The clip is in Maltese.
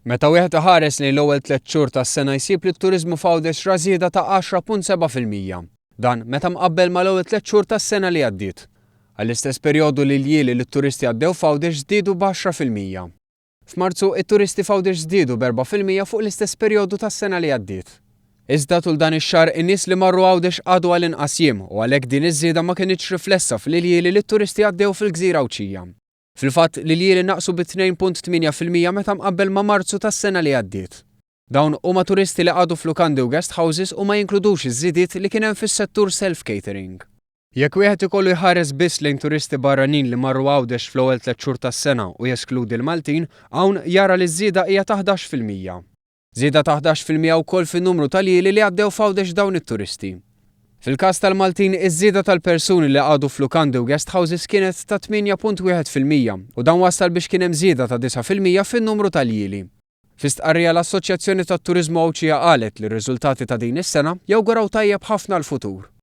Meta wieħed iħares lejn l-ewwel tlett xhur tas-sena jsib li t-turiżmu f'Għawdex ra żieda ta' 10.7%. Dan meta mqabbel mal-ewwel tlett xhur tas-sena li għaddiet. Għall-istess perjodu l-iljieli li t-turisti għaddew f'Għawdex żdiedu b'10%. F'Marzu, it-turisti f'Għawdex żdiedu b'4% fuq l-istess perjodu tas-sena li għaddiet. Iżda tul dan ix-xahar in-nies li marru Għawdex qagħdu għal inqas jiem u għalhekk din iż-żieda ma kinitx riflessa fl-iljieli li t-turisti għaddew fil-gżira Għawdxija. Fil-fatt, l-iljieli naqsu bi 2.8% meta mqabbel ma' Marzu tas-sena li għaddiet. Dawn huma turisti li qagħdu f'lukandi u guest houses u ma jinkludux iż-żidiet li kien hemm fis-settur self-catering. Jekk wieħed ikollu jħares biss lejn turisti barranin li marru Għawdex fl-ewwel tlett xhur tas-sena u jeskludi l-Maltin, hawn jara li ż-żieda hija ta' 11%. Żieda ta' 11% wkoll fin-numru ta' ljieli li għaddew f'Għawdex dawn it-turisti. Fil-każ tal-Maltin, iż-żieda tal-persuni li qagħdu f'lukandi u guest houses kienet ta' 8.1% u dan wassal biex kien hemm żieda ta' 9% fin-numru ta' ljieli. Fi stqarrija l-Assoċjazzjoni tat-Turiżmu Għawdxija qalet li r-riżultati ta' din is-sena jawguraw tajjeb ħafna għall-futur.